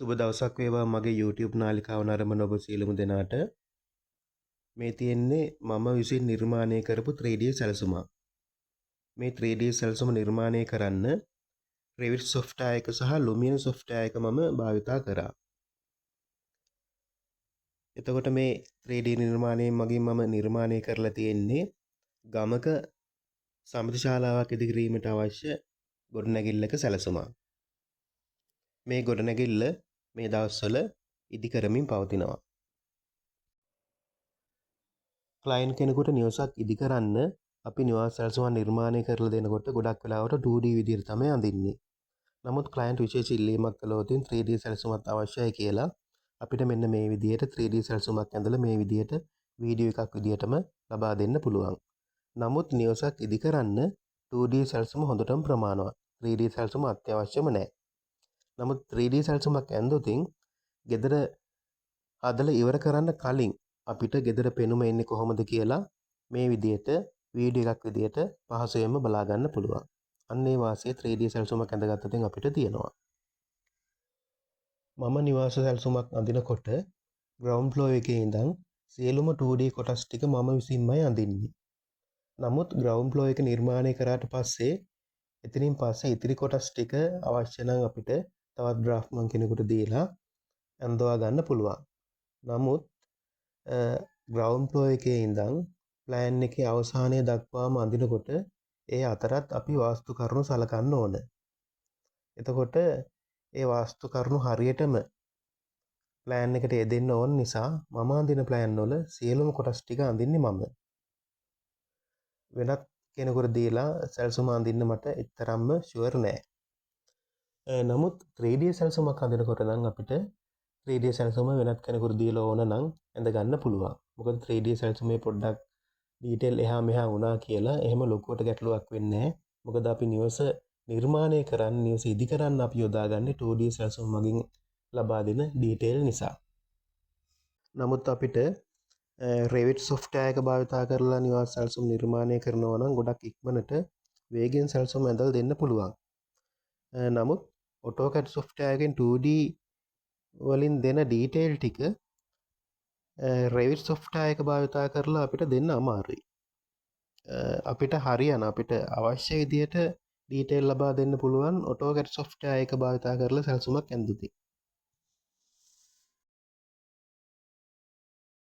සුබ දවසක් වේවා මගේ YouTube නාලිකාව නරඹන ඔබ සියලුම දෙනාට. මේ තියෙන්නේ මම විසින් නිර්මාණය කරපු 3D සැලසුමක්. මේ 3D සැලසුම නිර්මාණය කරන්න Revit software එක සහ Lumion software එක මම භාවිතා කරා. එතකොට මේ 3D නිර්මාණය මගින් මම නිර්මාණය කරලා තියෙන්නේ ගමක සමිති ශාලාවක් ඉදි කිරීමට අවශ්‍ය ගොඩනැගිල්ලක සැලසුමක්. මේ ගොඩනැගිල්ල මේ දවස්වල ඉදි කරමින් පවතිනවා. ක්ලයන්ට් කෙනෙකුට නිවසක් ඉදි කරන්න අපි නිවාස සැලසුමක් නිර්මාණය කරලා දෙනකොට ගොඩක් වෙලාවට 2D විදිහට තමයි අඳින්නේ. නමුත් ක්ලයන්ට් විශේෂ ඉල්ලීමක් කළොත් 3D සැලසුමක් අවශ්‍යයි කියලා අපිට මෙන්න මේ විදිහට 3D සැලසුමක් ඇඳලා මේ විදිහට වීඩියෝ එකක් විදිහටම ලබා දෙන්න පුළුවන්. නමුත් නිවසක් ඉදි කරන්න 2D සැලසුම හොඳටම ප්‍රමාණවත්. 3D සැලසුම අත්‍යවශ්‍යම නෑ. නමුත් 3D සැලසුමක් ඇන්දොතින් ගෙදර හදලා ඉවර කරන්න කලින් අපිට ගෙදර පෙනුම එන්නේ කොහොමද කියලා මේ විදිහට වීඩියෝ එකක් විදිහට පහසුවෙන්ම බලා ගන්න පුළුවන්. අන්න ඒ වාසිය 3D සැලසුමක් ඇඳගත්තොතින් අපිට තියෙනවා. මම නිවාස සැලසුමක් අඳිනකොට ග්‍රවුන්ඩ් ෆ්ලෝර් එකේ ඉඳන් සියලුම 2D කොටස් ටික මම විසින්මයි අඳින්නේ. නමුත් ග්‍රවුන්ඩ් ෆ්ලෝර් එක නිර්මාණය කරාට පස්සේ එතනින් පස්සේ ඉතිරි කොටස් ටික අවශ්‍ය නම් අපිට තවත් ඩ්‍රාෆ්ට්මන් කෙනෙකුට දීලා ඇඳවා ගන්න පුළුවන්. නමුත් ග්‍රවුන්ඩ් ෆ්ලෝර් එකේ ඉඳන් ප්ලෑන් එකේ අවසානය දක්වාම අඳිනකොට ඒ අතරත් අපි වාස්තු කරුණු සලකන්න ඕන. එතකොට ඒ වාස්තු කරුණු හරියටම ප්ලෑන් එකට යෙදෙන්න ඕන නිසා මම අඳින ප්ලෑන් වල සියලුම කොටස් ටික අඳින්නේ මම. වෙනත් කෙනෙකුට දීලා සැලසුම අඳින්න මට එතරම්ම ෂුවර් නෑ. නමුත් 3D සැලසුමක් අඳිනකොට නම් අපිට 3D සැලසුම වෙනත් කෙනෙකුට දීලා ඕන නම් ඇඳ ගන්න පුළුවන්. මොකද 3D සැලසුමේ පොඩ්ඩක් ඩීටේල් එහා මෙහා වුණා කියලා එහෙම ලොකුවට ගැටලුවක් වෙන්නේ නෑ. මොකද අපි නිවස නිර්මාණය කරන්න, නිවස ඉදි කරන්න අපි යොදාගන්නේ 2D සැලසුම මගින් ලබා දෙන ඩීටේල් නිසා. නමුත් අපිට Revit software එක භාවිතා කරලා නිවාස සැලසුම් නිර්මාණය කරනවා නම් ගොඩක් ඉක්මනට වේගෙන් සැලසුම් ඇඳලා දෙන්න පුළුවන්. නමුත් AutoCAD software එකෙන් 2D වලින් දෙන ඩීටේල් ටික Revit software එක භාවිතා කරලා අපිට දෙන්න අමාරුයි. අපිට හරියන, අපිට අවශ්‍ය විදිහට ඩීටේල් ලබා දෙන්න පුළුවන් AutoCAD software එක භාවිතා කරලා සැලසුමක් ඇඳුතින්.